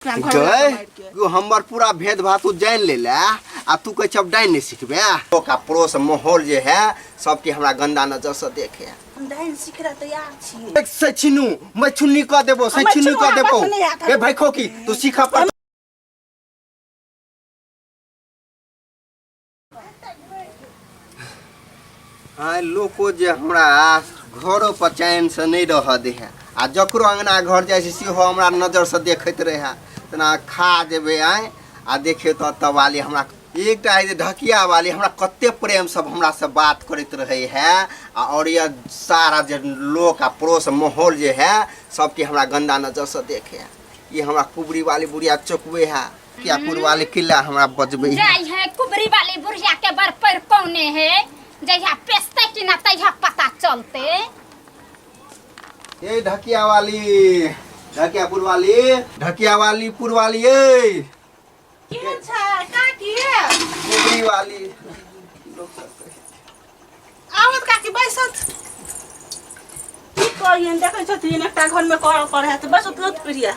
गए तू हमर पूरा भेदभाव तू जान ले ला आ तू कहै छ अब डाइन नहीं सिखबे। ओका पड़ोस माहौल जे है सबके हमरा गंदा नजर से देखे। हम डाइन सीख रहा तैयार छी। एक से छिनू मैं छुन्नी क देबो से हम छिन्नी क छुन्नी देबो। हमरा नहीं आता। ए भाई खोकी तू सीख पर। हाँ लोको जे हमरा घरो पर चैन से नहीं रह दे है आ जकरो अंगना घर जाइ छै सेहो हमरा नजर से देखैत रहे है तेना खा जेबै आइ आ देखियो तऽ ओतऽ वाली हमरा एकटा है जे ढकिया वाली हमरा कते प्रेम सब हमरा से बात करैत रहे है आ और यह सारा जे लोक आ पड़ोस माहौल जे है सबके हमरा गंदा नजर से देखे है। ई हमरा कुबरी वाली बुढ़िया चौकबे है किया पुरवाली किला हमरा बजबै है। जाय है कुबरी वाली बुढ़िया के बर पर कौने है, जहिया पेसते कि ना तहिया पता चलते। ए ढकिया वाली ढकिया पुरवाली ढकिया वाली पुरवाली ए के छै काकी? कुबरी वाली आवत काकी बैसत। की कहियन देखै छथिन एकटा घर में कर पर है तऽ बैसत लोत प्रिया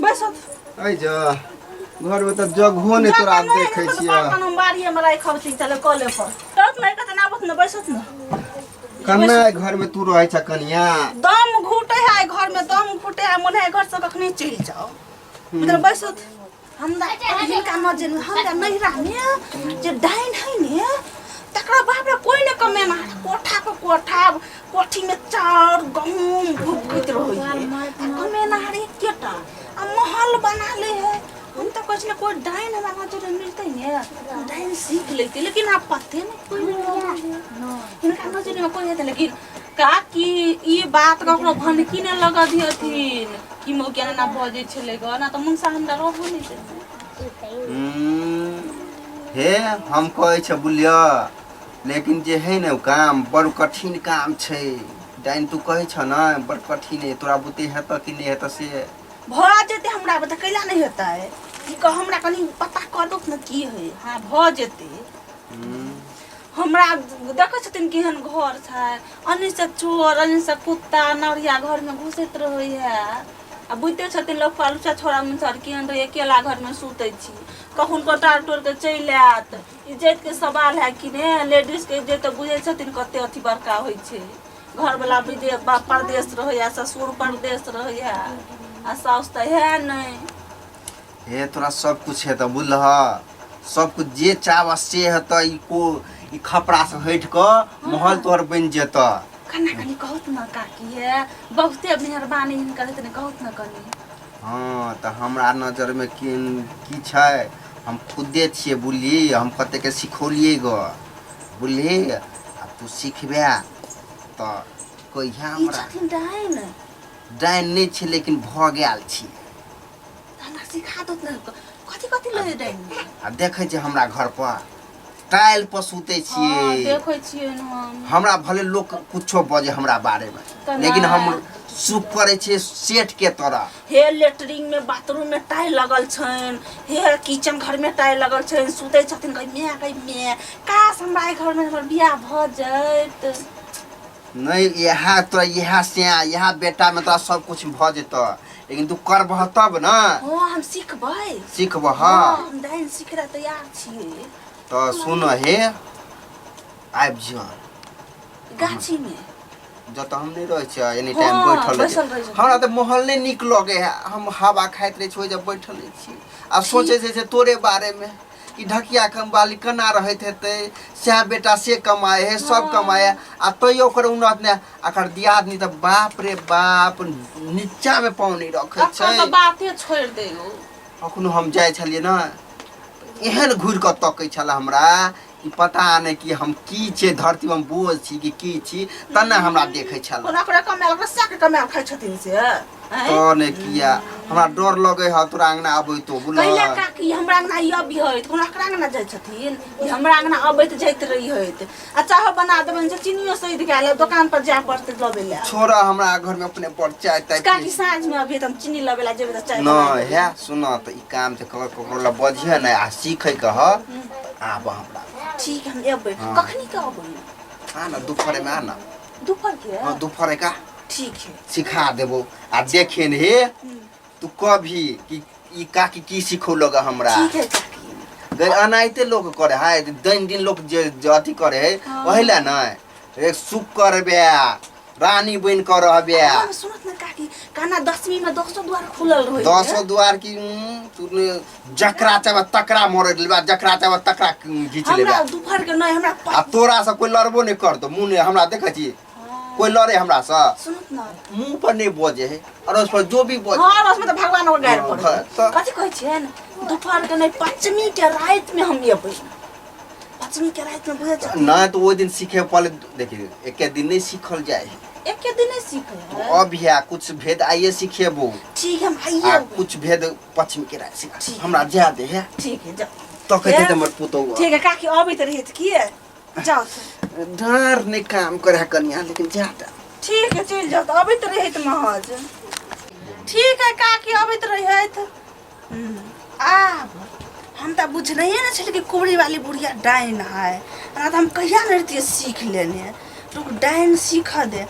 बैसत। ऐ जा घर में तऽ जगहो नहि तोरा देखै छियै। हम बाड़िए में राखब छी चले कले पर तब नहि कत आबत न बैसत न। कन्ना घर में तू रहै छ कनिया? दम घुटे है घर में, दम घुटे है, मन है घर से कखनी चलि जाओ। मतलब बैसत। हमरा हिनका नजर में हमरा नैहरा में जे डाइन है ने तकरा बाप रे कोई ने कमेना। कोठा पर कोठा कोठी में चाउर गहूम भुकैत रहै है आ कमेना हर एकेटा आ महल बना ले है। हम तऽ कहै छलियै कोई डाइन हमरा नजर में मिलतै ने डाइन सीख लेतै, लेकिन आब पते नहि कोई नहीं हिनका नजर में कोई हेतै। लेकिन काकी ई बात ककरो भनकी नहि लगऽ दिहथिन कि मौकिया ना बजै छलै ग ना तऽ मुनसा हमरा रहबो नहि देतै। हे हम कहै छ बुझलिय, लेकिन जे है ने ओ काम बड़ कठिन काम छै। डाइन तू कहै छ ने बड़ कठिन है, तोरा बुते हेतऽ कि नहि हेतऽ से भऽ जेतै। हमरा बुते कैला नहि हेतै? की कह हमरा कनि पता कऽ दौक ने की है। हाँ भऽ जेतै। हमरा देखै छथिन केहन घर छै, अन्नी से चोर अन्नी से कुत्ता नढ़िया घर में घुसैत रहै है आ बुझिते छथिन लोक लुचा छोड़ा मुनसर केहन रहै। अकेला घर में सुतै छी, कखन कटार तोड़ के चलि आयत। इज्जत के सवाल है कि ने, लेडीज के इज्जत तऽ बुझै छथिन कते अथी बड़का होइ छै। घरवला विदेश परदेश रहैया, ससुर परदेश रहैया आ साउस तऽ है नहि। हे तोरा सब कुछ हेतऽ बुझलह, सब कुछ जे चाहबह से हेतऽ। ई को ई खपरा से हटि कऽ महल तोहर बनि जेतऽ। कना कनी कहत न काकी है, बहुते मेहरबानी हिनकर हेतनि, कहत न कनी। हँ तऽ हमरा नजरमे की की छै हम खुदे छियै बुझलियै, हम कतेकके सिखौलियै गऽ बुझलियै। आ तू सिखबे तऽ कहिया ई हमरा छथिन डाइन? डाइन नहि छै लेकिन भऽ गेल छी। हमरा सिखा दो ने कथी कथी ले डाइन। आ देखै छै हमरा घर पर टाइल पर सुतै छियै। देखै छियै हम। हमरा भले लोक कुछो बजे हमरा बारे में तऽ लेकिन हम नहि। सुख करै छियै सेठ के तरह। हे लेटरिन में बाथरूम में टाइल लगल छनि, हे किचन घर में टाइल लगल छनि, सुतै छथिन गई मैं गई मैं। काश हमरा एहि घर में हमर बियाह भऽ जाइत। नहीं इएह तोरा इएह से इएह बेटा में तोरा सब कुछ भऽ जेतऽ, लेकिन तू करबह तब न। हाँ हम सिखबै। सिखबह? हाँ हम डाइन सीख रहा तैयार छियै। तऽ सुन हे आबि जो गाछी में जतऽ हम नहि रहै छियै एनी टाइम हाँ, बैठल रहै बैसल छियै। रहै छथिन। हमरा तऽ महल नहि नीक लगै है, हम हवा खाइत रहै छी ओहि जब बैठल रहै छी आ सोचै छै से तोरे बारेमे कि ढकिया कम वाली केना रहैत हेतै, सएह बेटा से कमाए है सब कमाए है आ तैयो ओकर उन्नत नहि। एकर दियादनी तऽ बाप रे बाप नीचामे पाँव नहि रखै अखन छै। तऽ बाते छोड़ि दियौ। कखनो हम जाइ छलियै ने एहन घुरि कऽ तकै छल हमरा कि पता नहि कि हम की छियै, धरती पर हम बोझ छी कि की छी, तने हमरा देखै छल। ओना ओकरा कमायल ओकरा सएह कमायल खाइ छथिन से आँय? तऽ नहि किया हमरा डर लगै है तोरा अंगना अबैतो कैला बुझल। काकी हमरा अंगना ई अबिहैत कोनो ओकरा अंगना जाइ छथिन? ई हमरा अंगना अबैत जाइत रहिहैत आ चाहो बना देबनि से चीनियो सैध गेल है, दोकान पर जाय पड़तै लबै लए। छोड़ हमरा घर में अपने बड़ चाय ताय काकी पी। साँझ में अबिहे तऽ हम चीनी लबै लए जेबै तऽ चाय बना नहि देबै। हे सुन तऽ ई काम जे ककरो ककरो लए बजिहे नहि आ सीखै के ह तऽ आब हमरा। ठीक हम एबै। हाँ। कखनी के अबै? आ न दुपहरे में आ न। दुपहर के? हाँ दुपहरे का। ठीक है। सिखा देबो आ देखे ने हे तू कभी कि ई काकी की सिखौलक हमरा। ठीक है काकी। गई अनाहिते लोग करे है, दिन दिन लोग जे जे अथी करे है ओहि ला नहि एक सुख करबे रानी बनि कऽ रहबे। हम सुनत न काकी, काना दसवीं में दसो द्वार खुलल रहे। दसो द्वार की तू ने जकरा चाहबे तकरा मोड़ लेबे, जकरा चाहबे तकरा घीच लेबे। हमरा दोपहर के नहीं, हमरा आ तोरा से कोई लड़बो नहीं करतो, मुँह नहीं हमरा देखै छी कोई लड़े हमरा से सुनत न मुँह पर नहीं बजे है और उस पर जो भी बजे। हाँ, उसमें तो भगवान को गायर पड़े। हाँ, तो- कथी कहै छियै ने, दोपहर के नहीं पश्चिमी के रात में हम एबै, पश्चिमी के रात में बुझै छी। नहीं तो वो दिन सीखे पहले देखिए एक दिन नहीं सीखल जाए। एके दिन नहीं सीखे। तो अब है कुछ भेद आइए सीखेबो। ठीक है, हम आइए आ अबै। कुछ भेद पश्चिम के रात सीखा ठीक। हमरा जा दे है। ठीक है, जाओ। तो कहते थे हमर पुतोह। ठीक है काकी, अबैत रहे तऽ की है? जाओ तऽ। डर नहीं काम करे है कनिया, लेकिन जा दे। ठीक है, चलि जाओ तऽ, अबैत रहे तऽ महज। ठीक है काकी, अबैत रहे तऽ। आब हम तऽ बुझनैए ने छलियै कि कुबरी वाली बुढ़िया डाइन है, ओना तऽ हम कहिया ने रहितियै सीख लेने। रुक, डाइन सीख दे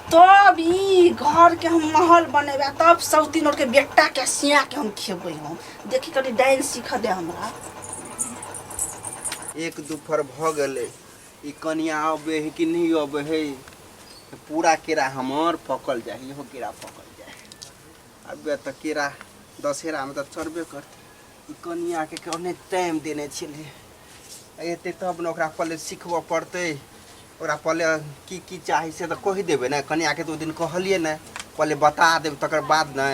तब ई घरके हम महल बनेबै, तब सब तीन के बेटाके सियाके हम खेबै। हम देखी कनि डाइन सीख दे हमरा। एक दुपहर भऽ गेलै, ई कनिया अबै है कि नहि अबै है? पूरा केरा हमर पकल जाइ, इहो केरा पकल जाइ। अब तऽ केरा दशहरामे तऽ चढ़बे करतै। ई कनियाके कने टाइम देने छलियै, एतै तब ने ओकरा पहिले सिखबऽ पड़तै। ओकरा पहिले की की चाही से तऽ कहि देबै ने कनियाके, तऽ ओहि दिन कहलियै ने पहिले बता देब तकर बाद ने,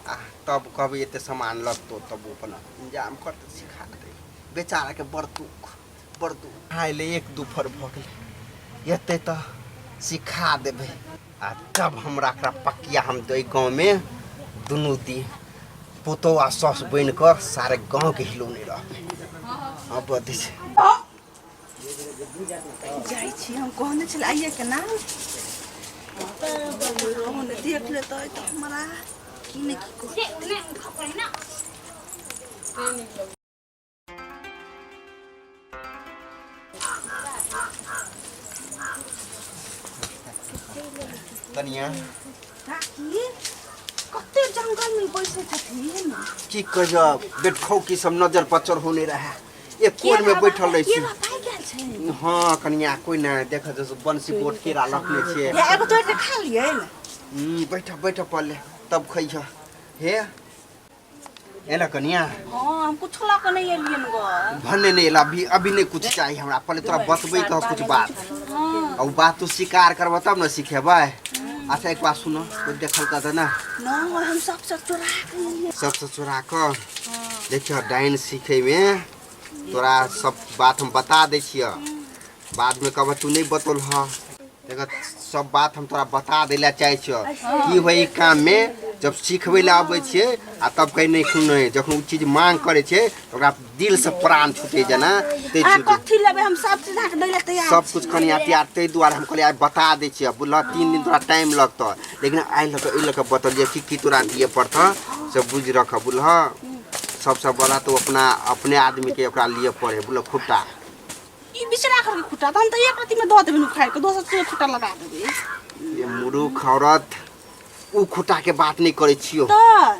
आ तब कहबै एते सामान लगतौ, तब ओ अपना इंतजाम करतै, सिखा देबै। बेचाराके बड़ दुख, बड़ दुख। आइ एक दुपहर भऽ गेलै, एतै तऽ सिखा देबै आ तब हमरा एकरा पकिया हम दै गाँवमे दुनू दी पुतोह आ साउस बनि कऽ सारे गाँवके हिलौने रहबै। हँ बदै छै। जाइ छी हम, कहने छलै आइए के ना रोहन देख लेतै तऽ हमरा की ने की कहतै। से नहि खपड़ै ना। कनिया काकी, कते जंगल में बैसै छथिन? की कहियो, बेटखौ की सब नजर पचर होने रहे, एक कोन में बैठल रहे छी। केरा पाकि गेल छै? हाँ कनिया, कोई नहीं देख, जैसे बंसी बोट केरा रखने छियै। हे, एगो तोड़ि के खा लियै ने। बैठ बैठ पहले तब खइह। हे एला कनिया। हाँ, हम कुछ लऽ कऽ नहि एलियन ग। भने नहीं एला, अभी अभी नहीं कुछ चाहिए हमरा, पहले तोरा बतबै के कुछ बात। और बात तू स्वीकार करब तब न सिखेबै। अच्छा एक बात सुनो, कोई देखल का ना? न, हम सबसे चोरा के एलियै। सबसे चोरा कऽ देखियो, डाइन सीखे में तोरा सब बात हम बता दै छियह, बाद में कहब तू नहीं बतौल। देख, सब बात हम तोरा बता दै लए चाहै छियह। की होइ काम में जब सिखबै लए अबै छियै आ तब कहीं नहीं सुनै, जखन ओ चीज मांग करै छै तऽ ओकरा दिल से प्राण छूटे जेना तै अहाँ छूटे। कथी लेबै, हम सब चीज अहाँके दै लए तैयार। सब कुछ कनिया तैयार, ताहि दुआरे हम कहलियै आइ बता दै छियै। बुझलह, 3 दिन तोरा टाइम लगतह, लेकिन आइ लऽ कऽ एहि लऽ कऽ बतलियै कि की तोरा दिअ पड़तह से बुझि रखऽ। बुझलह, सबसँ बड़ा तऽ अपना अपने आदमीके ओकरा लिअ पड़े। बुझलह, खुट्टा ई बिचरा करके खुट्टा तऽ हम तऽ एक रत्ती में दऽ देबै उखाड़ि के, दोसर से खुट्टा लगा देबै। ये मूर्ख औरत, उ खुट्टा के बात नहीं करै छियो। तऽ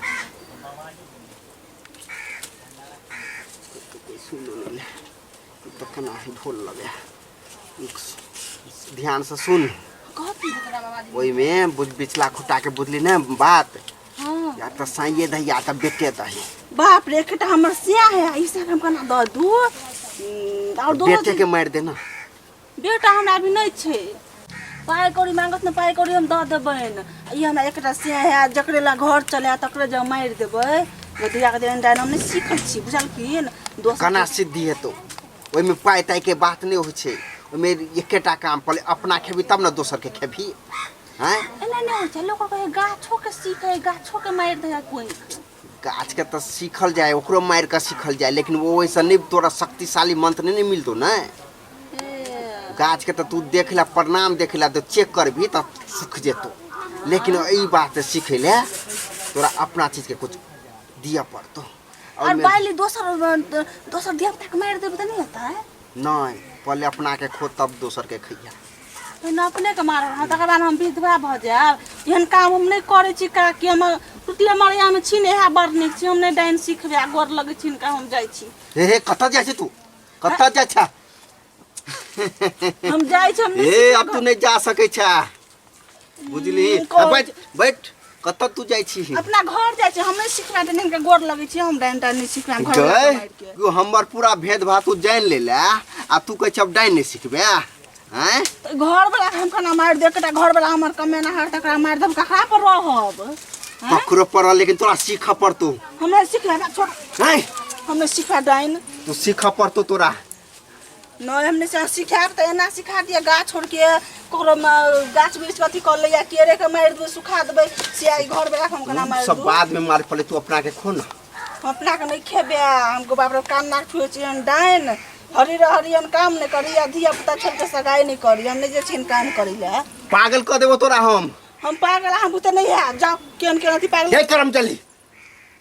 सुन ले, तऽ केना ढोल लगे, ध्यान से सुन। कथी? ओहिमे बुझ बिचला खुट्टा के बुझली ने बात? हाँ। या तऽ साइये दही या तऽ बेटे दही। बाप रे, एकटा हमर सिया है, ई से हम केना दऽ दू? और दोसर बेटे के मारि देना। बेटा हमरा अभी नहि छै। पाइ कौड़ी मांगत ने, पाइ कौड़ी हम दऽ देबनि। ई हमरा एकटा सिया है, जकरे ला घर चले तकरे जब मारि देबै धिया के देन। हम नहि सीखै छी, बुझलखिन दोसर। केना सिद्धि हेतौ? ओहिमे पाइ ताइ के बात नहि होइ छै, ओहिमे एकेटा काम, पहिले अपना खेबही तब ने दोसर के खेबही। हैं? एना नहि होइ छै, लोक कहै गाछो के सीखै, गाछो के मारि दै है कोइ। गाछके तऽ सीखल जाय, ओकरो मारि कऽ सीखल जाय, लेकिन ओ ओहिसँ नहि तोरा शक्तिशाली मंत्र नहि ने मिलतौ ने। गाछके तऽ तू देख ले, प्रणाम देख ले, तऽ चेक करबही तऽ सुख जेतौ, लेकिन ई बात सीखै ले तोरा अपना चीजके कुछ दिअ पड़तौ। और ओहिमे बाइली दोसर दोसर धिया पुता के मारि देबै तऽ नहि हेतै? नहि, पहिले अपनाके खो तब दोसरके खैया। पहिने अपनेके मारब अहाँ तकर बाद हम विधवा भऽ जायब। एहन काम हम नहि करै छी काकी, हम टुटले मरियामे छी ने, इएह बड़ नीक छी। हम नहि डाइन सिखबै आ गोर लगै छी हिनका, हम जाइ छी। हे हे, कतऽ जाइ छी तू? कतऽ जाइ छ? हम जाइ छी, हम नहि हे, सिखबै। अब तू नहि जा सकै छ, बुझली? बैठ बैठ, कतऽ तू जाइ छी? अपना घर जाइ छी, हम नहि सिखबै डाइन, हिनका गोर लगै छी, हम डाइन टाइन नहि सिखबै घर गै, तू हमर पूरा भेदभाव तू जानि लेले आ तू कहै छ अब डाइन नहि सिखबै? आँय, तऽ घर वाला हम केना मारि देब? एकटा घर वाला हमर कमेनहार, तकरा मारि देब, ककरा पर रहब? आँय? ककरो पर, लेकिन तोरा सीखऽ पड़तौ। हमरा सिखबै छोड़। आँय, हम नहि सिखबै डाइन। तू सीखऽ पड़तौ तोरा। नहि, हम नहि सिखायब। तऽ एना सिखा दिअ, गाछ छोड़के ककरो गाछ वृक्ष अथी कऽ लैया, केरे के मारि देबै, सुखा देबै से। आइ घर वाला हम केना मारि सब दू? बाद में मार पड़े, तू अपना के खो ना। हम अपना के नहि खेबै। हम बाप रे कान नाक छुए छी। हम डाइन हरी हरियन काम नहि करी आ धिया पुता छोड़ के सगाई नहि करी। हम नहि जाइ छियनि काम करै लए। पागल कऽ देबो तोरा हम। हम पागल अहाँ बुते नहि हैब। जाउ, केहन केहन अथी पागल। हे करम चली,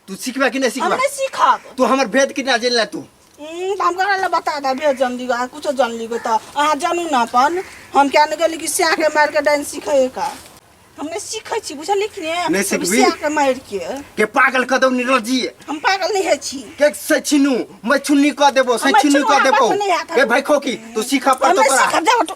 तू सिखबे कि नहि हम सिखबे? नहि सीखब। तू हमर भेद कि ना जानि तू? तऽ हम ककरा लए बता दे भेद जनली? अहाँ कुछो जनली गो तऽ अहाँ जानू ने अपन। हम क्या नहि गेली कि सियाके मारि के डाइन सीखै का? हम नहि सीखै छी, बुझलियै कि नहि नहि? सिखबी? सियाके मारि के के पागल कऽ देबो निर्लज्जी। हम पागल नहि होइ छी। के से छिनू मैं छुन्नी कऽ देबो, से हम छिन्नी कऽ छुन्नी देबो। नहि हैत। के भाई खोकी, तू सीखऽ हम पड़तो नहि तोरा। सीखब, जाउ हटू।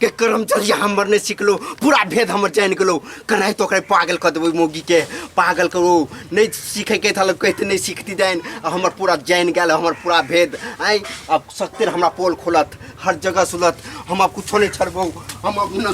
के करम चलिया, हमर नहि सिखलो, पूरा भेद हमर जानि गेलो। कनाहि तो ओकरा पागल कऽ देबै, मौगी के पागल करो। नहि सीखैके थल कहते नहि सीखती जानि आ हमर पूरा जानि गेल हमर पूरा भेद। आइ अब सकते हमरा पोल खोलत, हर जगह सुलत। हम अब कुछो नहि छोड़बौ, हम अब न